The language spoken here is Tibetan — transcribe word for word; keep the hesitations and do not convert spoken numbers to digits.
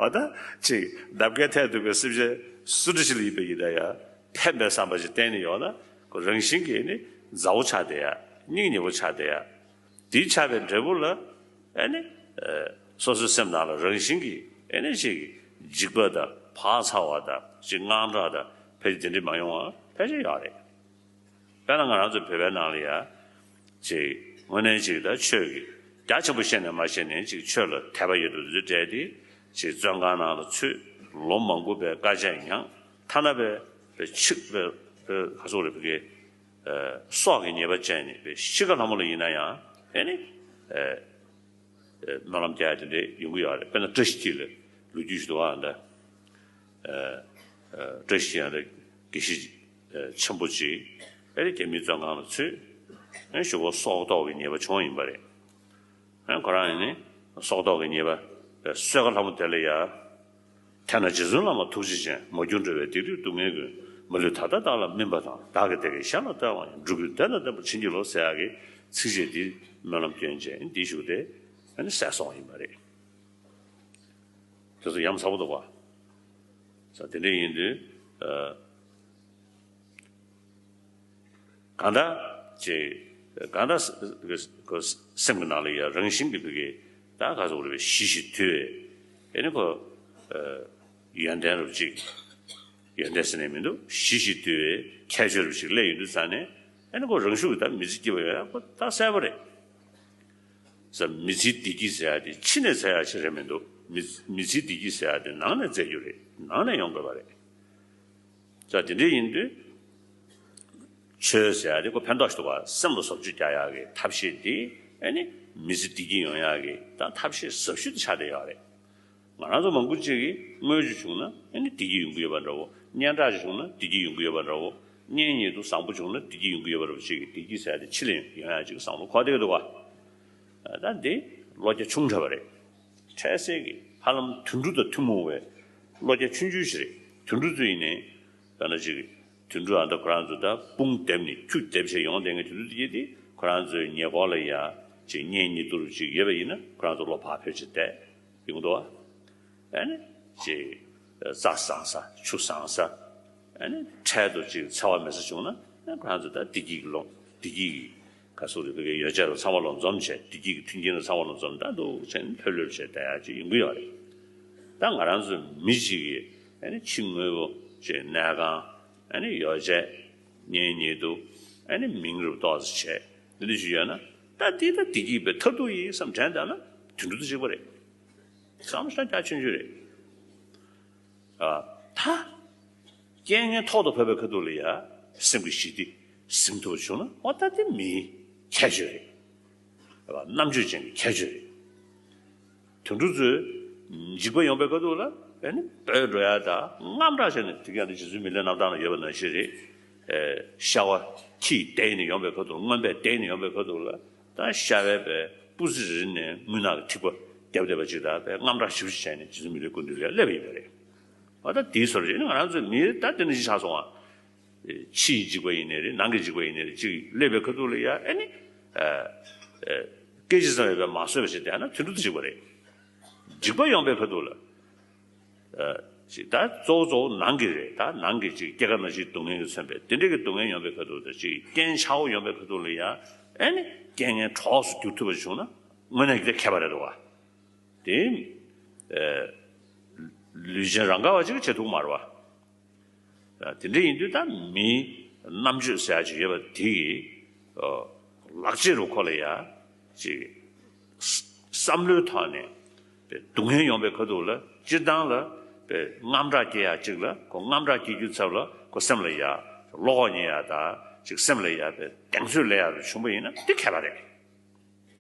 འོ་ད་ཅིག་འདབ་བརྒྱ་ཐལ་འདུག་པའི་སེམས་ཅན་སུ་འདྲ་ཞིག་ལ་ཡིན་པ་ཡིན་ན་ཡང་ཕན་པའི་བསམ་པ་ཞིག་གཏན་ནས་ཡོད་ན་ཁོ་རང་བཞིན་གྱིས་ནི་མཛའ་བོ་ཆགས་བསྡད་ཡ། སྙིང་ཉེ་བོ་ཆགས་བསྡད་ཡ། དེའི་ཆགས་པའི་འབྲས་བུ་ལ་ཨེ་ནི་སོ་སོའི་སེམས་ནང་ལ་རང་བཞིན་གྱིས་ཨེ་ནི་ཅིག་འཇིགས་པ་དང་བག་ཚ་བ་དང་ཅིག་དངངས་སྐྲག་དང་ཕལ་ཆེར་དེ་འདྲ་མ་ཡོང་བ་ཕལ་ཆེར་ཡོད་རེད། དཔེར་ན་ང་རང་ཚོ་བོད་པའི་ནང་ལ་ཡ། ཅིག་དངོས་གནས་ཅིག་ད་ཆོས་ཀྱི་རྒྱ་ཆེན་པོ་ཤེས་ནས་མ་ཤེས་ནས་ཅིག་ཆོས་ལ་དད་པ་ཡོད་དུ་འདུག་བསྡད་དེ། ཅིག་བཙོན་ཁང་ནང་ལ་ཚུད། ལོ་མང་པོ་པའི་དཀའ་སྤྱད་མྱངས། ཐ་ན་པའི་པའི་ཕྱུག་པའི་པའི་ག་ཚོད་རེད་པའི་སྲོག་གི་ཉེས་པ་བཅད་ནས་པའི་ཤི་ཁ་ལྷ་མོ་ལ་ཡིན་ན་ཡང་ཨེ་ནི། སྨོན་ལམ་རྒྱག་ཡ་དེ་འདྲ་ཡོང་གི་ཡོད་རེད། དཔེར་ན་བཀྲ་ཤིས་འཁྱིལ་ལ་ལོ་རྒྱུས་ཤིག་འདུག་ཨ་འདྲ། བཀྲ་ཤིས་འཁྱིལ་ཡང་འདྲ་དགེ་བཤེས་ཆེན་པོ་ཅིག་ཨེ་རེད་རྒྱ་མིའི་བཙོན་ཁང་ལ་ཚུད། ཨེ་ཞུ་བོ་སྲོག་ཐོག་གི་ཉེས་པ་བྱུང་ཡིན་པ་རེད། ཨེ་ཁོ་རང་ཡིན་ནི་སྲོག་ཐོག་གི་ཉེས་པ་གསོལ་ཁ་ལྷ་མོ་དེ་ལ་ཡ། དེས་ན་རྗེ་བཙུན་བླ་མ་ཐུགས་རྗེ་ཅན། མ་གྱུར་འགྲོ་བའི་སྡིག་སྒྲིབ་སྡུག་བསྔལ་ཀུན། མ་ལུས་ད་ལྟ་བདག་ལ་སྨིན་པ་དང་། བདག་གི་བདེ་དགེ་གཞན་ལ་སྟེར་བ་ཡིན། འགྲོ་ཀུན་བདེ་དང་ལྡན་པར་བྱིན་གྱིས་རློབས་ཟེར་ཡག་གི་ཚིགས་བཅད་འདི་སྨོན་ལམ་སྐྱོན་བཅས་འདི་བཞུགས་ཏེ་ཨ་ནི་གསལ་སོང་ཡིན་པ་རེད། དེ་ཚོ་ཡ་མཚར་པོ་འདུག་བ། ས་དེ་འདྲ་ཡིན་དུས་ཨ། གང་ལྟར་ཅིག་གང་ལྟར་སེམས་ཀྱི་ནང་ལ་ཡ་རང་བཞིན་གྱི་བུ་གའི་ད་ག་ཟེར་དགོས་རེད་པས། ཞི་ཞིང་དུལ་བའི་ཨེ་ནི་ཁོ་ཡོན་ཏན་རུ་ཅིག་ཡོན་ཏན་ཟེར་ནས་མི་འདུག་ཞི་ཞིང་དུལ་བའི་ཁྱད་ཆོས་རུ་ཅིག་སླེབས་ཡོང་དུས་ཙང་ནས་ཨེ་ནི་ཁོ་རང་ཤུགས་ཀྱིས་ད་མི་ཚེ་སྐྱིད་པ་ཡོང་ཡ་ཁོ་ད་གསལ་པོ་རེད། ས་མི་ཚེའི་བདེ་སྐྱིད་ཟེར་ཡ་དེ་ཕྱི་ནས་བཙལ་ཡ་ཞིག་རེད་མི་འདུག་མི་མི་ཚེའི་བདེ་སྐྱིད་ཟེར་ཡ་དེ་ནང་ནས་བཙལ་རྒྱུ་རེད། ནང་ནས་ཡོང་དགོས་པ་རེད། ས་དེ་འདྲ་ཡིན་དུས། ཆོས་ཟེར་ཡ་དེ་ཁོ་ཕན་ཐོགས་ཤིག་འདུག་ག་སེམས་ལ་བཟོ་བཅོས་རྒྱག་ཡག་གི་ཐབས་ཤེས་དེ་ཨེ་ནི་མི་ཚེ་བདེ་སྐྱིད་ཡོང་ཡག་གི་ད་ཐབས་ཤེས་ཟབ་ཤོས་དེ་ཆགས་བསྡད་ཡོད་རེད། ང་རང་ཚོ་མང་པོ་ཅིག་གིས་དངུལ་ཅིག་བྱུང་ན་ཨེ་ནི་བདེ་སྐྱིད་ཡོང་གི་ཡོད་པ་འདྲ་བོ། སྙན་གྲགས་ཅིག་བྱུང་ན་བདེ་སྐྱིད་ཡོང་གི་ཡོད་པ་འདྲ་བོ། གཉེན་ཉེ་དུ་བཟང་པོ་བྱུང་ན་བདེ་སྐྱིད་ཡོང་གི་ཡོད་པ་འདྲ་བོ་ཅིག་གིས་བདེ་སྐྱིད་ཟེར་ཡ་དེ་ཕྱི་ལ་ཡོང་ཡག་ཅིག་བསམ་བློ་འཁོར་བསྡད་ཀྱི་འདུག་ག་ད་འདི་བློ་རྒྱ་ཆུང་དྲགས་པ་རེད། འཕྲལ་སེལ་གྱི་ཧ་ལམ་དུད་འགྲོ་དང་ཐུན་མོང་བའི་བློ་རྒྱ་ཆུང་ཆུང་ཞིག་རེད། དུད་འགྲོ་ཚོ་ཡིན་ནའི་ད་ནང་ཅིག་དུད་འགྲོ་ཨ་འདྲ་ཁོ་རང་ཚོ་ད་དཔུང་བསྡེབས་ནས་ཁྱུ་བསྡེབས་བྱས་ཡོང་བསྡད་མཁན་དུད་འགྲོ་དེ་གྱད་དེ་ཁོ་རང་ཚོའི་ཉེ་འཁོར་ལ་ཡ་ཅིག་གཉེན་ཉེ་དུ་རུ་ཅིག་ཡོད་པ་ཡིན་ན་ཁོ་རང་ཚོ་བློ་ཕར་ཕེབས་བྱས་བསྡད་ཡོང་གི་འདུག་བ། ཨ་ནི་ཅིག་རྩྭ་བཟང་ས་ཆུ་བཟང་ས། ཨ་ནི་འཕྲལ་དུ་ཅིག་འཚེ་བ་མེད་ས་བྱུང་ན་ཨ་ཁོ་རང་ཚོ་ད་བདེ་སྐྱིད་ཀྱི་ལོ་བདེ་སྐྱིད་ཀྱི་ག་ཟེར་དགོས་རེད། བོད་སྐད་ཡོ་བྱད་རུ་ཚང་མ་ལོ་འཛོམས་བྱས་བདེ་སྐྱིད་ཀྱི་མཐུན་རྐྱེན་རུ་ཚང་མ་ལོ་འཛོམས་ད་འདུག་བྱས་ནས་ཕེབས་ལོས་བྱས་བསྡད་ཡག་ཅིག་ཡོང་གི་ཡོད་རེད། ད་ང་རང་ཚོ་མི་གཅིག་གིས་ཨ་ནི་ཕྱི་དངོས་པོ་ཅིག་གནས་ཁང་ཨ་ནི་ཡོ་བྱད་གཉེན་ཉེ་དུ་ཨ་ནི་མིང་རུ་ཏོག་ཙམ་བྱས་འདི་འདྲ་ཞིག་ཡོད་ན་ད་འདི་ད་བདེ་སྐྱིད་པའི་མཐར་ཐུག་ཡིན་བསམ་དྲན་བསྡད་ན་དུད་འགྲོ་དང་གཅིག་པ་རེད། བསམ་བློ་རྒྱ་ཆུང་ཆུང་རེད། ཨ། ད། རྐྱེན་ངན་ཐོག་ཏུ་བབས་པའི་ཁ་ཐུག་ལ་ཡ། སེམས་ཀྱི་ཞི་བདེ་ཟིན་ཐུབ་པ་བྱུང་ན་འོ་ད་དེ་མིའི་ཁྱད་ཆོས་རེད། རྣམ་དཔྱོད་ཅན་གྱི་ཁྱད་ཆོས་རེད། དུད་འགྲོ་ཚོས་འཇིགས་པ་ཡོང་པའི་ཁ་ཐུག་ལ་ཨེ་ནི་སྦོས་འགྲོ་ཡ་ད་དངངས་སྐྲག་བྱས་ནས་དེ་ག་ནི་རྗེ་བཙུན་མི་ལའི་རྣམ་ཐར་ལ་ཡོད་པ་ནང་བཞིན་རེད། ཨེ། ཤ་བ་ཁྱིས་བལྡད་ནས་ཡོང་པའི་ཁ་ཐུག་རྔོན་པས་བལྡད་ནས་ཡོང་པའི་ཁ་ཐུག་ལ། ད་ཤ་བའི་པའི་སྤུ་རྩེ་རེ་རེ་ནས་རྔུལ་ནག་གི་ཐིགས་པ་རྒྱབ་བསྡད་པ་ཅིག་དང་པའི་དངངས་སྐྲག་ཞེ་པོ་ཅིག་བྱས་ནས་རྗེ་བཙུན་མི་ལའི་སྐུ་མདུན་ལ་སླེབས་པ་ཡིན་པ་རེད། འོ་ད་དེའི་བཟོ་འདྲ་ཅིག་ནི་ང་རང་ཚོའི་མི་ད་དེ་འདྲ་ཞིག་ཆགས་སོང་ང་། ཕྱིའི་འཇིགས་པ་ཡིན་ནའི་རེད། ནང་གི་འཇིགས་པ་ཡིན་ནའི་རེད། ཅིག་སླེབས་པའི་ཁ་ཐུག་ལ་ཡ་ཨེ་ནི། ཨ། ཨ། སྐད་ཅིག་ཙམ་ཡོད་པའི་མ་བཟོད་པ་ཞིག་བསྡད་ན་དུད་འགྲོ་དང་གཅིག་པ་རེད། འཇིགས་པ་ཡོང་པའི་ཁ་ཐུག་ལ། ཅིག་ད་གཙོ་བོ་གཙོ་བོ་ནང་གི་རེད། ད་ནང་གི་ཅིག་སྐྱེ་རྒ་ན་འཆིའི་སྡུག་བསྔལ་གྱིས་མཚོན་པའི་དེ་འདྲ་གི་སྡུག་བསྔལ་ཡོང་པའི་ཁ་ཐུག་དང་ཅིག་རྐྱེན་ཆག་པོ་ཡོང་པའི་ཁ་ཐུག་ལ་ཡ་ཨེ་ནི་རྐྱེན་ངན་གྲོགས་སུ་འགྱུར་ཐུབ་པ་བྱུང་ན་དངོས་གནས་ཀྱི་ཁྱད་པར་རེད་འདུག་བ། དེ་ཨེ་ལུས་ཅན་རང་ག་བ་ཅིག་བྱེད་ཐུབ་མ་རེད་བ། དེ་འདྲ་ཡིན་དུས་ད་མིའི་རྣམ་དཔྱོད་ཟེར་ཡ་ཅིག་ཡོད་པ་དེ་གི་ལག་རྗེས་རུ་ཁོ་ལ་ཡ་ཅིག་བསམ་བློའི་ཐོག་ནས་སྡུག་བསྔལ་ཡོང་པའི་ཁ་ཐུག་ལ་སྤྱིར་བཏང་ལ་དངངས་སྐྲག་སྐྱེ་ཡག་ཅིག་ལ་ཁོ་དངངས་སྐྲག་སྐྱེ་རྒྱུའི་ཚབ་ལ་ཁོ་སེམས་ལ་ཡ་བློ་ཁོག་རྙེད་ཡག་དང་ཅིག་སེམས་ལ་ཡ་གདེང་ཚོད་སླེབས་ཡག་རུ་བྱུང་པ་ཡིན་ན་དེ་ཁྱད་པར་རེད།